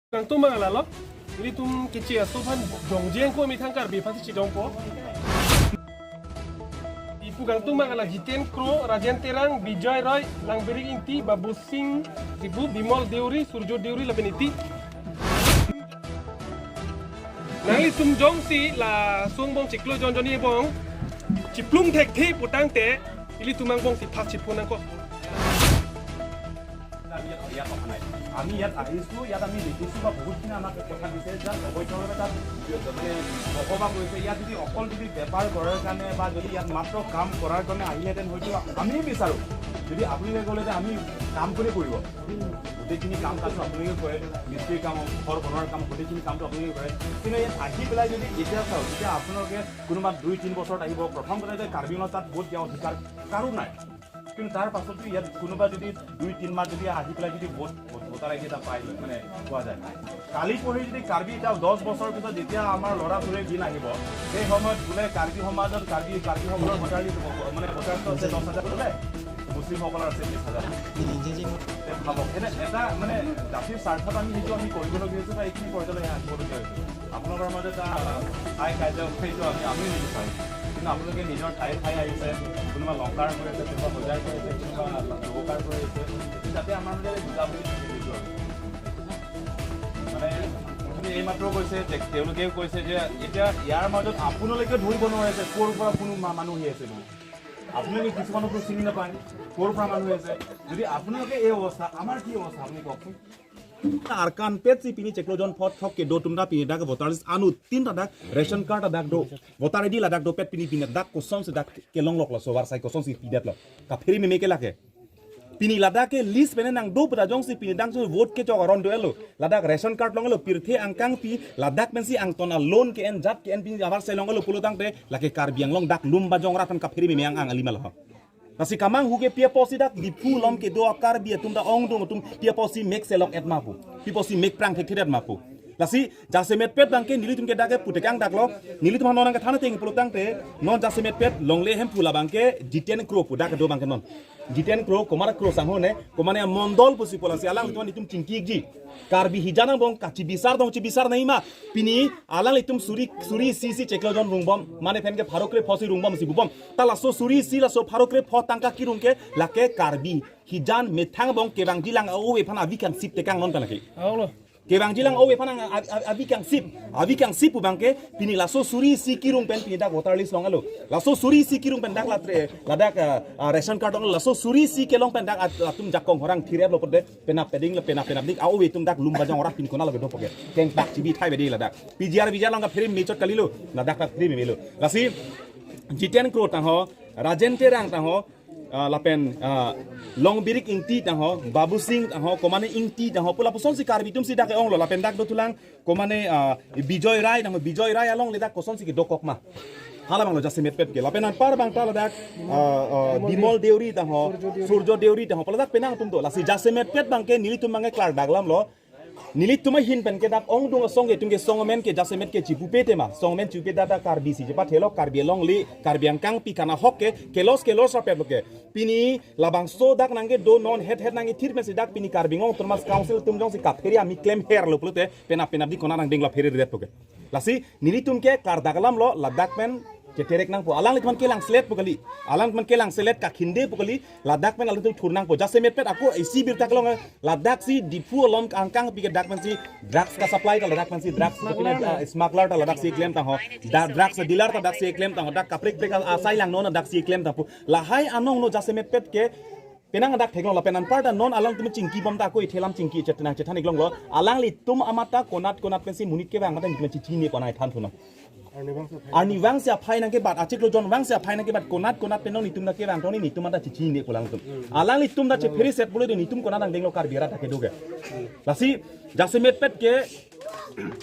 Nang tumang lalo ini tum kichi aso phan jongjeng ko mi thang kar bi phan chi dong po ipu gang tumang ala Jiten Kro, Rajen Terang, Bijoy Roy, Langbirik Inti, Babu Singh Sibu, Bimol Deuri, Surjo Deuri labeniti. Nang li tum jong si la sung bong chiklo jon joni bong chiplung thek the putang te ili tumang bong si phak chipu nang ko. আমি ইয়াত অহা নাই, আমি ইয়াত আহিছোঁ। ইয়াত আমি দেখিছোঁ বা বহুতখিনি আমাক কথা দিছে, যাত অবৈধভাৱে তাত মানে বসবাস কৰিছে। ইয়াত যদি অকল যদি বেপাৰ কৰাৰ কাৰণে বা যদি ইয়াত মাত্ৰ কাম কৰাৰ কাৰণে আহিলেহেঁতেন, হয়তো আমিও বিচাৰোঁ, যদি আপোনালোকে ক'লে যে আমি কাম কোনে কৰিব, গোটেইখিনি কাম কাজটো আপোনালোকে কৰে, মিস্ত্ৰীৰ কাম, ঘৰ বনোৱাৰ কাম, গোটেইখিনি কামটো আপোনালোকে কৰে। কিন্তু ইয়াত আহি পেলাই যদি এতিয়া চাওক, এতিয়া আপোনালোকে কোনোবা 2-3 বছৰত আহিব। প্ৰথম কথা যে কাৰ্বি আংলঙত তাত ভোট দিয়া অধিকাৰ কাৰো নাই। কিন্তু তাৰ পাছতো ইয়াত কোনোবা যদি 2-3 মাহ যদি আহি পেলাই যদি ভোটাৰ আইডি এটা পাই লয়, মানে পোৱা যায়, কালি পৰহি যদি কাৰ্বি এতিয়া 10 বছৰৰ পিছত যেতিয়া আমাৰ ল'ৰা ছোৱালীৰ দিন আহিব, সেই সময়ত বোলে কাৰ্বি সমাজত কাৰ্বিসকলৰ ভোটাৰ লিষ্ট, মানে ভোটাৰ আছে 10,000, বোলে মুছলিমসকলৰ আছে 20,000। ভাবক, এনে এটা মানে জাতিৰ স্বাৰ্থত আমি সেইটো আমি কৰিবলগীয়া হৈছে বা এইখিনি পৰ্যায়লৈ আহিবলগীয়া হৈছে। আপোনালোকৰ মাজত এটা হাই কাজিয়া, সেইটো আমিও নিবিচাৰোঁ। কিন্তু আপোনালোকে নিজৰ ঠায়ে ঠায়ে আহিছে, কোনোবা লংকাৰ কৰি আছে, কোনোবা বজাৰ কৰি আছে, কোনোবা লৱকাৰ কৰি আছে, যাতে আমাৰ মাজত বুজাবুজি থাকে। সেইটো আৰু মানে আপুনি এইমাত্ৰ কৈছে, তেওঁলোকেও কৈছে যে এতিয়া ইয়াৰ মাজত আপোনালোকে ধৰিব নোৱাৰে যে ক'ৰ পৰা কোনো মানুহ আহি আছে বুলি। আপোনালোকে কিছুমানকো চিনি নাপায় ক'ৰ পৰা মানুহ আছে। যদি আপোনালোকে এই অৱস্থা, আমাৰ কি অৱস্থা আপুনি কওকচোন। Arkan pet si pini cheklo jon phot thok ke do tumda pini dak voter list anu tin ta dak ration card ta dak do voter ID la dak do pet pini pini dak kosom se dak kelong lok la sobar sai kosom si pidat lo ka pheri me ke lake pini ladak ke list pene nang do peta jong si pini dang so vote ke chok aron do elo ladak ration card long elo pirthe angkang pi ladak men si ang tona loan ke en jat ke en pini abar sai long elo pulo tang te lake karbiang long dak lumba jong ratan ka pheri me ang ang alima lo. Nasi kamang huge pia posi dak dipu lom ke do akar bia tum da ong dong tum pia posi mek selok et mapu pi posi mek prang thek thek mapu lasi jase met pet bangke nili tum ke dake putekang dak lo nili tum non ang thana teng pulo tang te non jase met pet long le hem pula bangke jiten kro pu dak do bangke non jiten kro komara kro sang hone komane mondol pusi pola si alang tum nitum chingki ji karbi hijana bong kachi bisar dong chi bisar nahi ma pini alang litum suri suri si si cheklo jon rungbom mane phen ke farokre phosi rungbom si bubom tala so suri si la so farokre pho tangka kirungke lake karbi hijan methang bong kebang jilang o we phana avi kang sip tekang non tanake Awlo. kebang jilang o we phana avi kang sip avi kang sip bangke pini la so suri si kirung pen pini dak voter list long alo la so suri si kirung pen dak la tre la dak ration card long la so suri si kelong pen dak atum jakong horang thirep lo pode pena peding la pena pena dik au we tum dak lumba jong ora pin kona lo do poke keng pak chibi thai bedi la dak PGR bijar long ka pheri mechot kalilo la dak la pheri melo lasi Jiten Kro tang ho, Rajen Terang tang ho, lapen Long Birik Ingti tang ho, Babu Singh tang ho, komane Ingti tang ho, pula poson si karbi tum si dak ong lo lapen dak do tulang komane Bijoy Rai tang ho, Bijoy Rai along le dak koson si ke dokok ma. Hala bang lo jase met pet ke lapen an par bang ta la dak Bimol Deuri tang ho, Surjo Deuri tang ho, pula dak penang tum do lasi jase met pet bang ke nili tum bang ke klar daglam lo. Nili tuma hin pen ke dak ong dung song ke tum ke song men ke jase met ke chipu pe tema song men chupe dada karbi si jepa thelo karbi long li karbi ang kang pi kana hok ke kelos kelos ra pet ke pini labang so dak nang ke do non head head nang thir me si dak pini karbi ngong termas council tum jong si ka pheri ami claim her lo plute pena pena di kona nang ding la pheri det ke lasi nili tum ke kar daglam lo ladak pen ke terek nang po alang litman kelang selet pukali alang man kelang selet ka khinde pukali ladak men alang tu thurnang po jase met pet ako isi bir taklong ladak si dipu alom angkang pi ke dak man si drugs ka supply ta ladak man si drugs smuggler ta ladak si claim ta ho da drugs dealer ta dak si claim ta ho dak kaprek prek asai lang non dak si claim ta pu lahai anong no jase met pet ke penang dak thekong la penan parta non alang tum chingki bom ta ko thelam chingki chetna chethan iglong lo alang li tum amata konat konat pen si munit ke bang amata ni chi ni konai than thuno arni wang sia phai nang ke bat achik lo jon wang sia phai nang ke bat konat konat penon nitum na ke bang toni nitum ata chi ne kolang tum alang li tum da che pheri set bole nitum konat ang denglo kar biara take doge lasi jase met pet ke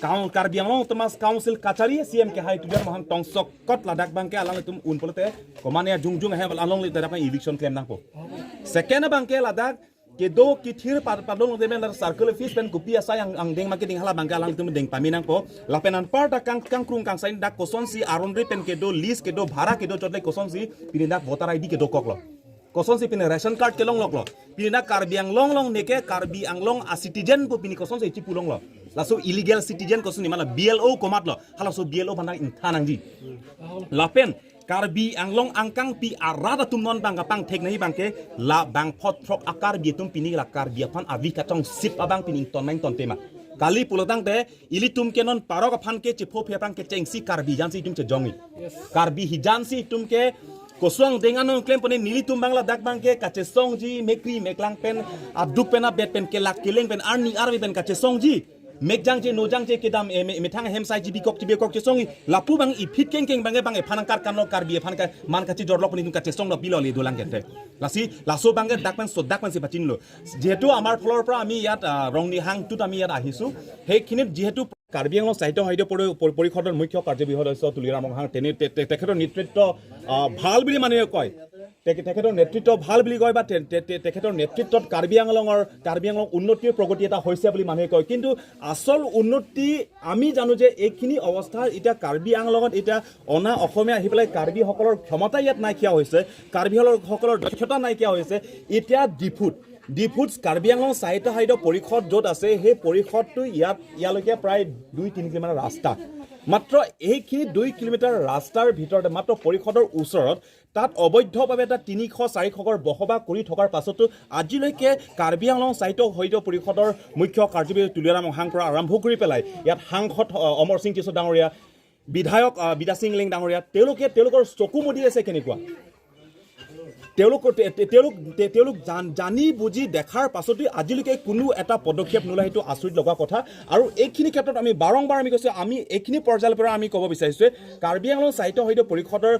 kaun karbi anglong temas council kachari CM ke hai tujar mohan tongsok kot ladak bang ke alang tum un polete komane jung jung he along li tada eviction claim nang po second bang ke ladak ke do ki thir par padong de men circle office pen kupi asa yang ang deng marketing hala bang ke alang tum deng paminang po lapenan par da kang kang krung kang sain dak koson si aron re pen ke do list ke do bhara ke do chotle koson si pini dak voter ID ke do kok lo. Koson si pini ration card ke long lok lo pini na Karbi Anglong long neke Karbi Anglong a citizen po pini koson si chipu long lo laso illegal citizen koson ni mana BLO komat lo halaso BLO pandang inthanang ji lapen Karbi Anglong angkang pi arada tumnon bang kapang tek nahi bangke la bang phot throk akar bi tum pini la Karbi aphan avi katong sip abang pini ton main ton tema kali pulatang te ili tum ke non parok aphan ke chipho phepang ke chengsi Karbi jansi tum che jongi Karbi hijansi tum ke kosong dengan claim pone nili tum bangla dak bangke kache song ji mekri meklang pen aduk pena bet pen ke lak keleng pen arni arbi pen kache song ji mekjang che nojang che kedam methang hem sai ji bikok ji bikok che song lapu bang i fit keng keng bange bange phanang kar kan Karbi phan ka man kachi jorlok pone tum kache song lo bilo le dolang kente lasi laso bange dak pen so dak pen se bachin lo যেহেতু আমাৰ ফলৰ পৰা আমি ইয়াত ৰংনিহাংটোত আমি ইয়াত আহিছোঁ সেইখিনিত যিহেতু কাৰ্বি আংলং সাহিত্য সাহিত্য পৰিষদৰ মুখ্য কাৰ্যবাহী সদস্য তুলিৰাম ৰংহাং তেখেতৰ নেতৃত্ব ভাল বুলি মানুহে কয়, তেখেতৰ নেতৃত্ব ভাল বুলি কয় বা তেখেতৰ নেতৃত্বত কাৰ্বি আংলং উন্নতিৰ প্ৰগতি এটা হৈছে বুলি মানুহে কয়। কিন্তু আচল উন্নতি আমি জানো যে এইখিনি অৱস্থা এতিয়া কাৰ্বি আংলঙত এতিয়া অনা অসমীয়া আহি পেলাই কাৰ্বিসকলৰ ক্ষমতা ইয়াত নাইকিয়া হৈছে, কাৰ্বিসকলৰ দক্ষতা নাইকিয়া হৈছে। এতিয়া ডিফুত কাৰ্বি আংলং সাহিত্য সাহিত্য পৰিষদ য'ত আছে সেই পৰিষদটো ইয়ালৈকে প্ৰায় 2-3 কিলোমিটাৰ ৰাস্তা, মাত্ৰ এইখিনি 2 কিলোমিটাৰ ৰাস্তাৰ ভিতৰতে মাত্ৰ পৰিষদৰ ওচৰত তাত অবৈধভাৱে এটা 300-400 ঘৰ বসবাস কৰি থকাৰ পাছতো আজিলৈকে কাৰ্বি আংলং সাহিত্য সাহিত্য পৰিষদৰ মুখ্য কাৰ্যবাহী তুলিৰাম ৰংহাং পৰা আৰম্ভ কৰি পেলাই ইয়াত সাংসদ অমৰ সিং কিশোৰ ডাঙৰীয়া, বিধায়ক বিদা সিং লেং ডাঙৰীয়া, তেওঁলোকে তেওঁলোকৰ চকু মুদি আছে। কেনেকুৱা তেওঁলোক জানি বুজি দেখাৰ পাছতো আজিলৈকে কোনো এটা পদক্ষেপ নোলায়, সেইটো আচৰিত লগা কথা। আৰু এইখিনি ক্ষেত্ৰত আমি বাৰম্বাৰ আমি কৈছোঁ, আমি এইখিনি পৰ্যায়ৰ পৰা আমি ক'ব বিচাৰিছোঁ কাৰ্বি আংলং সাহিত্য সাহিত্য পৰিষদৰ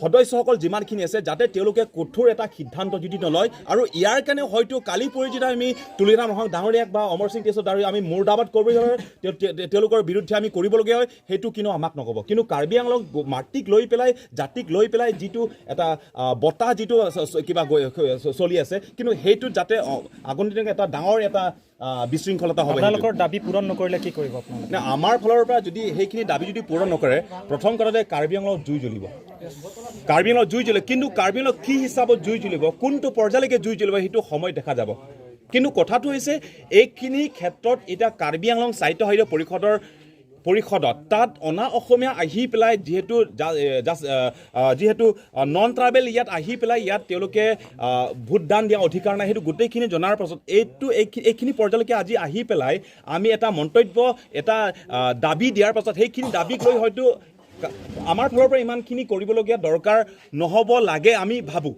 সদস্যসকল যিমানখিনি আছে যাতে তেওঁলোকে কঠোৰ এটা সিদ্ধান্ত যদি নলয় আৰু ইয়াৰ কাৰণে হয়তো কালি পৰি যেতিয়া আমি তুলিৰাম ৰংহাং ডাঙৰীয়াক বা অমৰ সিং কেশৱ ডাঙৰীয়া আমি মুৰ্দাবাদ কৰিব হয়, তেওঁলোকৰ বিৰুদ্ধে আমি কৰিবলগীয়া হয়, সেইটো কিন্তু আমাক নক'ব। কিন্তু কাৰ্বি আংলং মাটিক লৈ পেলাই জাতিক লৈ পেলাই যিটো এটা বতাহ যিটো কিবা চলি আছে, কিন্তু সেইটোত যাতে আগন্তুক দিনত এটা ডাঙৰ এটা বিশৃংখলতা হ'ব। আপোনালোকৰ দাবী পূৰণ নকৰিলে কি কৰিব আপোনালোকে? না, আমাৰ ফালৰ পৰা যদি সেইখিনি দাবী যদি পূৰণ নকৰে, প্ৰথম কথাতে কাৰ্বি আংলঙত জুই জ্বলিব, কাৰ্বি আংলঙত জুই জ্বলিব। কিন্তু কাৰ্বি আংলঙত কি হিচাপত জুই জ্বলিব, কোনটো পৰ্যায়লৈকে জুই জ্বলিব সেইটো সময় দেখা যাব। কিন্তু কথাটো হৈছে এইখিনি ক্ষেত্ৰত এতিয়া কাৰ্বি আংলং সাহিত্য সাহিত্য পৰিষদত তাত অনা অসমীয়া আহি পেলাই যিহেতু যিহেতু নন ট্ৰাইবেল ইয়াত আহি পেলাই ইয়াত তেওঁলোকে ভোটদান দিয়া অধিকাৰ নাই, সেইটো গোটেইখিনি জনাৰ পাছত এইখিনি পৰ্যায়লৈকে আজি আহি পেলাই আমি এটা মন্তব্য এটা দাবী দিয়াৰ পাছত সেইখিনি দাবীক লৈ হয়তো আমাৰ ফালৰ পৰা ইমানখিনি কৰিবলগীয়া দৰকাৰ নহ'ব লাগে আমি ভাবোঁ।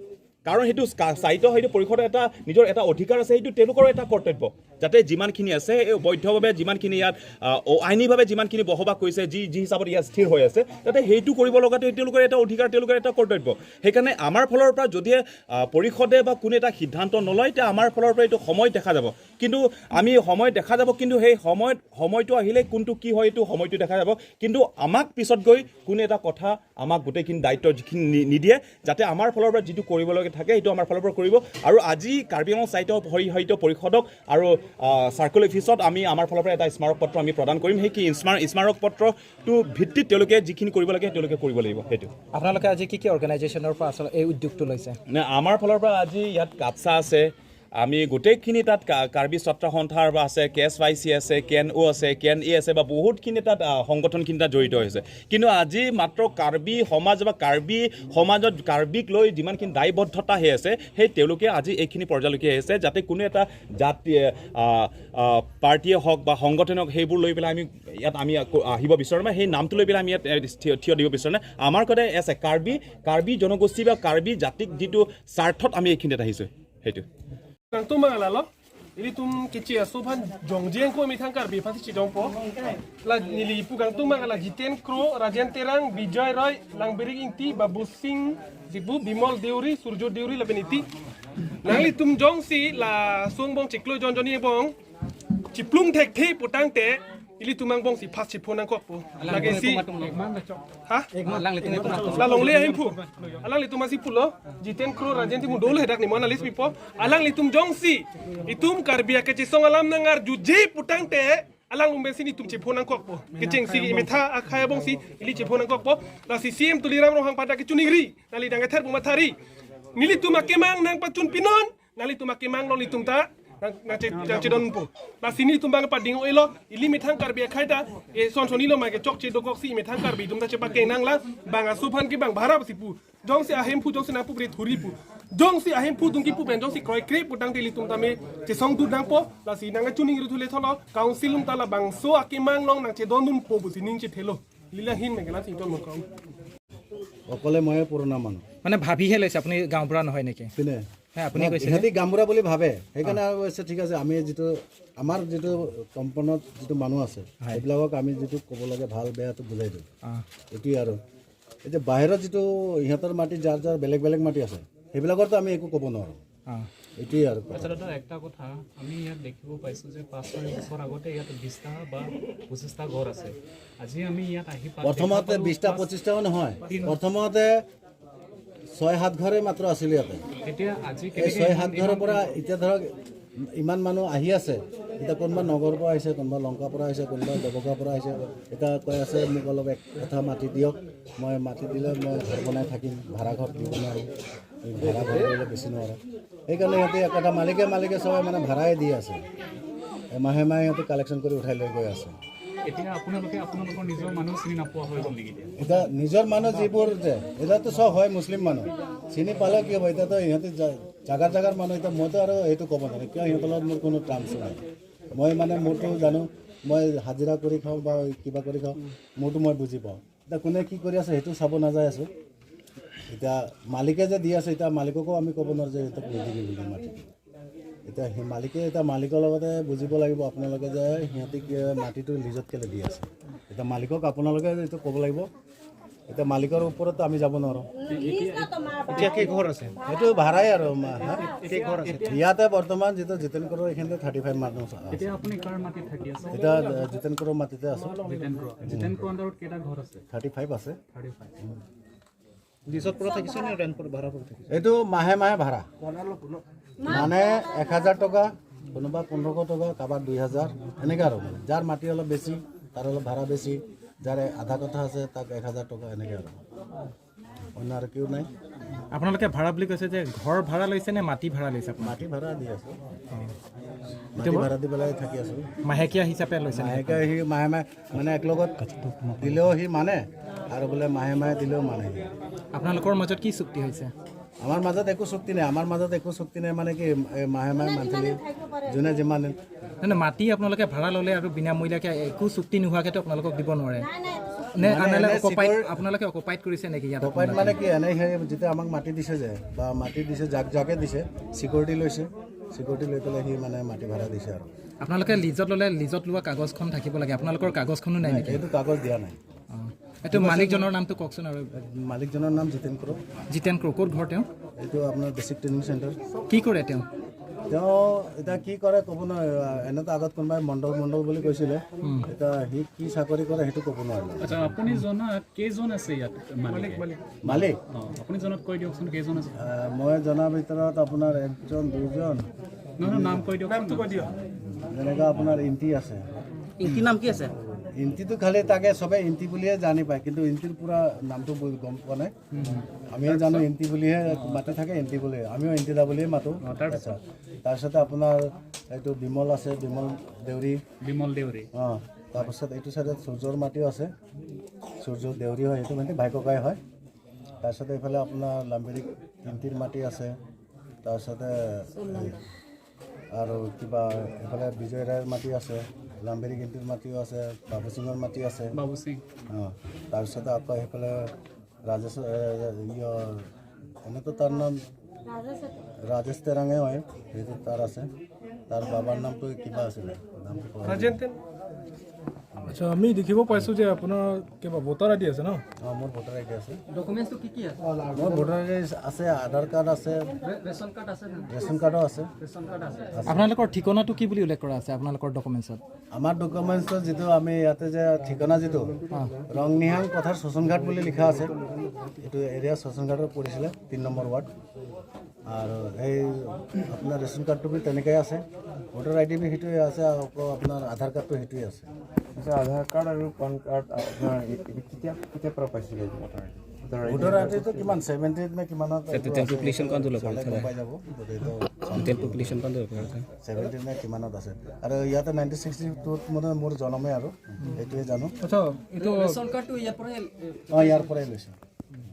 কাৰণ সেইটো সাহিত্য সাহিত্য পৰিষদৰ এটা নিজৰ এটা অধিকাৰ আছে, সেইটো তেওঁলোকৰো এটা কৰ্তব্য যাতে যিমানখিনি আছে এই বৈধভাৱে যিমানখিনি ইয়াত আইনীভাৱে যিমানখিনি বসবাস কৰিছে, যি যি হিচাপত ইয়াত স্থিৰ হৈ আছে, তাতে সেইটো কৰিব লগাটো তেওঁলোকৰ এটা অধিকাৰ, তেওঁলোকৰ এটা কৰ্তব্য। সেইকাৰণে আমাৰ ফালৰ পৰা যদিহে পৰিষদে বা কোনো এটা সিদ্ধান্ত নলয়, তেতিয়া আমাৰ ফালৰ পৰা এইটো সময় দেখা যাব। কিন্তু আমি সময় দেখা যাব, কিন্তু সেই সময়টো আহিলে কোনটো কি হয় এইটো সময়টো দেখা যাব। কিন্তু আমাক পিছত গৈ কোনো এটা কথা আমাক গোটেইখিনি দায়িত্ব যিখিনি নিদিয়ে, যাতে আমাৰ ফালৰ পৰা যিটো কৰিবলগীয়া থাকে সেইটো আমাৰ ফালৰ পৰা কৰিব। আৰু আজি কাৰ্বি আংলং সাহিত্য সাহিত্য পৰিষদক আৰু চাৰ্কল অফিচত আমি আমাৰ ফালৰ পৰা এটা স্মাৰক পত্ৰ আমি প্ৰদান কৰিম। সেই কি স্মাৰক পত্ৰটো ভিত্তিত তেওঁলোকে যিখিনি কৰিব লাগে তেওঁলোকে কৰিব লাগিব। সেইটো আপোনালোকে আজি কি কি অৰ্গেনাইজেশ্যনৰ পৰা আচলতে এই উদ্যোগটো লৈছে? নে আমাৰ ফালৰ পৰা আজি ইয়াত কাটছা আছে, আমি গোটেইখিনি তাত কাৰ্বি ছাত্ৰ সন্থাৰ বা আছে, কে এছ ৱাই চি আছে, কেন অ' আছে, কেন এ আছে, বা বহুতখিনি তাত সংগঠনখিনি তাত জড়িত হৈছে। কিন্তু আজি মাত্ৰ কাৰ্বি সমাজ বা কাৰ্বি সমাজত কাৰ্বিক লৈ যিমানখিনি দায়বদ্ধতা হৈ আছে, সেই তেওঁলোকে আজি এইখিনি পৰ্যায়লৈকে আহিছে, যাতে কোনো এটা জাতি পাৰ্টীয়ে হওক বা সংগঠনে হওক সেইবোৰ লৈ পেলাই আমি ইয়াত আমি আকৌ আহিব বিচৰা নাই, সেই নামটো লৈ পেলাই আমি ইয়াত থিয় দিব বিচৰা নাই। আমাৰ কথা আছে কাৰ্বি জনগোষ্ঠী বা কাৰ্বি জাতিক যিটো স্বাৰ্থত আমি এইখিনিত আহিছোঁ সেইটো। Kang tu mga lalo, ili tum kichi aso phan jongjeng ko mi thang karbi phan chi jongpo la nili pu kang tu mga la Jiten Kro, Rajen Terang, Bijoy Roy, Langbiring Ingti, Babu Singh Jibu, Bimol Deuri, Surjo Deuri la beniti nangli tum jong si la suang bong chiklo jon joni bong chiplung thek the putang te ili tumang bong si phas chiphonang kok pu lage si ha la long le ahim phu alang li tum asi phulo Jiten Kro Rajen ti mudol hedak ni mona list pipo alang li tum jong si itum karbia ke chi song alam nangar ju je putang te alang lumben sini tum chiphonang kok po ke cheng si metha akhaya bong si ili chiphonang kok po la si CM Tuliram Ronghang pada ke chuningri nali dang ther bumathari Nili tuma kemang nang pacun pinon nali tuma kemang lo litum ta nang che don pu la sini tumbang pa ding oilo ili mithang karbi khaita e son sonilo ma ke chok che dokok si mithang karbi tum ta che pa ke nang la bang asuphan ki bang bhara sipu jong se ahem phu jong se na pu bre thuri pu jong se ahem phu dung ki pu ben jong si kroi kre pu dang te li tum ta me che song du dang po la si nang chuning ru thule tholo council lum ta la bang so akemang long nang che don dun po bu si ning che thelo lila hin me gela sing ton mo kom অকলে ময়ে পুৰণা মানুহ মানে ভাবিহে লৈছে আপুনি গাঁওবুঢ়া নহয় নেকি পিনে আপুনি কৈছে সিহঁতি গাঁওবুঢ়া বুলি ভাবে সেইকাৰণে আৰু কৈছে ঠিক আছে আমি যিটো আমাৰ যিটো কম্পানত যিটো মানুহ আছে সেইবিলাকক আমি যিটো ক'ব লাগে ভাল বেয়াটো বুজাই দিওঁ এইটোৱে আৰু এতিয়া বাহিৰত যিটো ইহঁতৰ মাটি যাৰ যাৰ বেলেগ বেলেগ মাটি আছে সেইবিলাকৰতো আমি একো ক'ব নোৱাৰোঁ এইটোৱে আৰু আচ্ছা দাদা একটা কথা আমি ইয়াত দেখিব পাইছোঁ যে 5-6 বছৰ আগতে ইয়াত 20টা বা 25টা ঘৰ আছে আজি আমি ইয়াত আহি প্ৰথমতে 20টা 25টাও নহয় প্ৰথমতে 6-7 ঘৰে মাত্ৰ আছিল ইয়াতে এতিয়া আজি এই 6-7 ঘৰৰ পৰা এতিয়া ধৰক ইমান মানুহ আহি আছে এতিয়া কোনোবা নগৰৰ পৰা আহিছে কোনোবা লংকাৰ পৰা আহিছে কোনোবা ডবকাৰ পৰা আহিছে এতিয়া কৈ আছে মোক অলপ এক কথা মাটি দিয়ক মই মাটি দিলে মই ঘৰ বনাই থাকিম ভাড়া ঘৰ দিব নোৱাৰোঁ ভাড়া ঘৰ কৰিলে বেছি নোৱাৰোঁ সেইকাৰণে সিহঁতে এক কথা মালিকে মালিকে চবে মানে ভাড়াই দি আছে মাহে মাহে সিহঁতে কালেকশ্যন কৰি উঠাই লৈ গৈ আছে এতিয়া আপোনালোকে আপোনালোকৰ নিজৰ মানুহ চিনি নাপোৱা হৈ গ'ল নেকি এতিয়া নিজৰ মানুহ যিবোৰ যে এতিয়াতো চব হয় মুছলিম মানুহ চিনি পালেও কি হ'ব এতিয়াতো ইহঁতে জাগাৰ জাগাৰ মানুহ এতিয়া মইতো আৰু সেইটো ক'ব নোৱাৰোঁ কিয় সিহঁতৰ লগত মোৰ কোনো টাৰ্মছ নাই মই মানে মোৰতো জানো মই হাজিৰা কৰি খাওঁ বা কিবা কৰি খাওঁ মোৰতো মই বুজি পাওঁ এতিয়া কোনে কি কৰি আছে সেইটো চাব নাযায় আছোঁ এতিয়া মালিকে যে দি আছে এতিয়া মালিককো আমি ক'ব নোৱাৰোঁ যে সিহঁতক নিদিবি বুলি মাটিটো এতিয়া সেই মালিকে এতিয়া মালিকৰ লগতে বুজিব লাগিব আপোনালোকে যে সিহঁতে কি মাটিটো লিজত কেলৈ দি আছে এতিয়া মালিকক আপোনালোকে এইটো ক'ব লাগিব এতিয়া মালিকৰ ওপৰতো আমি যাব নোৱাৰোঁ এতিয়া কি ঘৰ আছে সেইটো ভাড়াই আৰু ইয়াতে বৰ্তমান যিটো জিতেন কৰৰ এইখিনিতে 35 মানুহ আছে এতিয়া আপুনি কাৰ মাটিত থাকি আছে এতিয়া জিতেন কৰৰ মাটিতে আছোঁ জিতেন কৰৰ আণ্ডাৰত কেইটা ঘৰ আছে 35 আছে 35 লিজত পৰা থাকিছে নে ৰেণ্ট ভাড়া পৰা থাকিছে এইটো মাহে মাহে ভাড়া মানে 1000 টকা কোনোবা 1500 টকা কাৰোবাৰ 2000 এনেকৈ আৰু মানে যাৰ মাটি অলপ বেছি তাৰ অলপ ভাড়া বেছি যাৰ আধা কথা আছে তাক 1000 টকা এনেকৈ আৰু অন্য আৰু কিয় নাই আপোনালোকে ভাড়া বুলি কৈছে যে ঘৰ ভাড়া লৈছে নে মাটি ভাড়া লৈছে মাটি ভাড়া দি আছোঁ মাটি ভাড়া দি পেলাই থাকি আছোঁ মাহেকীয়া হিচাপে লৈছে মাহেকীয়া সি মাহে মাহে মানে একলগত দিলেও সি মানে আৰু বোলে মাহে মাহে দিলেও মানে সি আপোনালোকৰ মাজত কি চুক্তি হৈছে আমাৰ মাজত একো চুক্তি নাই আমাৰ মাজত একো চুক্তি নাই মানে কি মাহে মাহে মান্থলি যোনে যিমান নহয় মাটি আপোনালোকে ভাড়া ল'লে আৰু বিনামূলীয়াকৈ একো চুক্তি নোহোৱাকৈতো আপোনালোকক দিব নোৱাৰে নে আপোনালোকে অকুপাইড কৰিছে নেকি ইয়াত অকুপাইড মানে কি এনেই সেই যেতিয়া আমাক মাটি দিছে যে বা মাটি দিছে জাক জাকে দিছে চিকিউৰিটি লৈছে চিকিউৰিটি লৈ পেলাই সি মানে মাটি ভাড়া দিছে আৰু আপোনালোকে লিজত ল'লে লিজত লোৱা কাগজখন থাকিব লাগে আপোনালোকৰ কাগজখনো নাই নেকি এইটো কাগজ দিয়া নাই এইটো মালিকজনৰ নামটো কওকচোন আৰু মালিকজনৰ নাম জিতেন ক্ৰ জিতেন ক্ৰ ক'ত ঘৰ তেওঁ এইটো আপোনাৰ বেছিক ট্ৰেইনিং চেণ্টাৰ কি কৰে তেওঁ তেওঁ এতিয়া কি কৰে ক'ব নোৱাৰে এনেতো আগত কোনোবাই মণ্ডল মণ্ডল বুলি কৈছিলে এতিয়া সি কি চাকৰি কৰে সেইটো ক'ব নোৱাৰিলে আচ্ছা আপুনি জনাত কেইজন আছে ইয়াত মালিক মালিক আপুনি জনাত কৈ দিয়কচোন কেইজন আছে মই জনাৰ ভিতৰত আপোনাৰ একজন দুজন নহয় নাম কৈ দিয়ক নামটো কৈ দিয়ক যেনেকুৱা আপোনাৰ ইণ্টি আছে ইণ্টি নাম কি আছে ইণ্টিটো খালি তাকে চবে ইণ্টি বুলিয়ে জানি পায় কিন্তু ইণ্টিৰ পূৰা নামটো গম পোৱা নাই আমিও জানো ইণ্টি বুলিহে মাতি থাকে ইণ্টি বুলি আমিও ইণ্টি দা বুলিয়ে মাতোঁ তাৰপিছত তাৰপিছতে আপোনাৰ এইটো বিমল আছে বিমল দেউৰী বিমল দেউৰী অঁ তাৰপাছত এইটো চাইডত সূৰ্যৰ মাটিও আছে সূৰ্য দেউৰী হয় সেইটো মানে ভাই ককাই হয় তাৰপিছতে এইফালে আপোনাৰ লাম্বেৰী ইণ্টিৰ মাটি আছে তাৰপিছতে আৰু কিবা এইফালে বিজয় ৰায়ৰ মাটি আছে লাম্বেৰী গিন্তিৰ মাটিও আছে বাবু সিঙৰ মাটি আছে বাবু সিং অঁ তাৰপিছতে আকৌ সেইফালে ৰাজেশ এনেতো তাৰ নাম ৰাজেশ তেৰাঙে হয় সেইটো তাৰ আছে তাৰ বাবাৰ নামটো কিবা আছিলে নামটো আচ্ছা আমি দেখিব পাইছোঁ যে আপোনাৰ কিবা ভোটাৰ আই ডি আছে ন অঁ মোৰ ভোটাৰ আই ডি আছে ডকুমেণ্টছটো কি কি আছে মোৰ ভোটাৰ আই ডি আছে আধাৰ কাৰ্ড আছে ৰেচন কাৰ্ড আছে ৰেচন কাৰ্ডো আছে ৰেচন কাৰ্ড আছে আপোনালোকৰ ঠিকনাটো কি বুলি উল্লেখ কৰা আছে আপোনালোকৰ ডকুমেণ্টছত আমাৰ ডকুমেণ্টছত যিটো আমি ইয়াতে যে ঠিকনা যিটো ৰংনিহাং পথাৰ শোষণঘাট বুলি লিখা আছে এইটো এৰিয়া শোষণঘাটত পৰিছিলে 3 নম্বৰ ৱাৰ্ড আৰু এই আপোনাৰ ৰেচন কাৰ্ডটো বি তেনেকৈ আছে ভোটাৰ আই ডি বি সেইটোৱে আছে আকৌ আপোনাৰ আধাৰ কাৰ্ডটো সেইটোৱে আছে আধাৰ কাৰ্ড আৰু পান কাৰ্ড আপোনাৰ কেতিয়া কেতিয়াৰ পৰা পাইছিলে ভোটাৰ আই ডি? ভোটাৰ আইডিটো কিমান 70 নে কিমানত গম পাই যাব। 70 নে কিমানত আছে। আৰু ইয়াতে 1962ত মানে মোৰ জন্মে আৰু সেইটোৱে জানো। আচ্ছা, এইটো অঁ, ইয়াৰ পৰাই লৈছোঁ।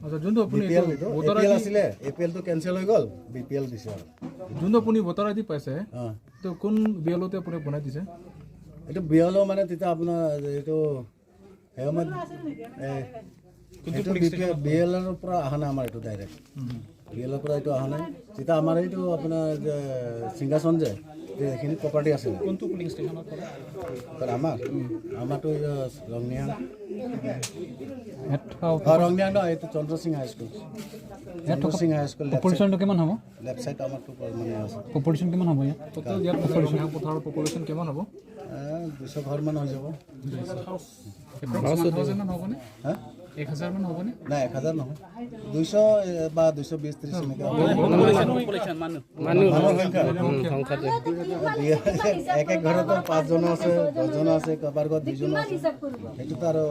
আচ্ছা, যোনটো আপুনি বি পি এল, এইটো এ পি এল আছিলে, এ পি এলটো কেঞ্চেল হৈ গ'ল, বি পি এল দিছে। আৰু যোনটো আপুনি ভোটাৰ আইডি পাইছে, অঁ, এইটো কোন বি এল অ'তে আপুনি বনাই দিছে? এইটো বি এল অ' মানে তেতিয়া আপোনাৰ এইটো সেই সময়ত এইটো বি এল এৰ পৰা অহা নাই আমাৰ, এইটো ডাইৰেক্ট বি এলৰ পৰা এইটো অহা নাই। তেতিয়া আমাৰ এইটো আপোনাৰ যে সিংহাসন যে এইখিনি প্ৰপাৰ্টি আছিলে। কোনটো পুলিং ষ্টেচনত? আমাৰ আমাৰতো ৰঙিয়া, ৰঙিয়া নহয়, এইটো চন্দ্ৰসিং হাইস্কুল, চন্দ্ৰসিং হাইস্কুল। পপুলেশ্যনটো কিমান হ'ব? লেফ্ট চাইড আমাৰটো মানে আছে। পপুলেশ্যন কিমান হ'ব ইয়াত? টোটেল ইয়াত পথাৰৰ পপুলেশ্যন কিমান হ'ব? 200 ঘৰমান হৈ যাব। হ'বনে? হা, 1000মান হ'বনে? নাই, 1000 নহয়, 200 বা 220 30 এনেকৈ। মানুহৰ সংখ্যা এক এক ঘৰতো পাঁচজনো আছে, 10জনো আছে, কাৰোবাৰ ঘৰত দুজনো আছে। সেইটোতো আৰু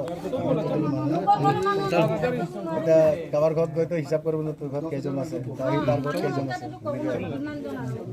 এতিয়া কাৰোবাৰ ঘৰত গৈতো হিচাপ কৰিব, তোৰ ঘৰত কেইজন আছে, তাৰ ঘৰত কেইজন আছে, এনেকৈ।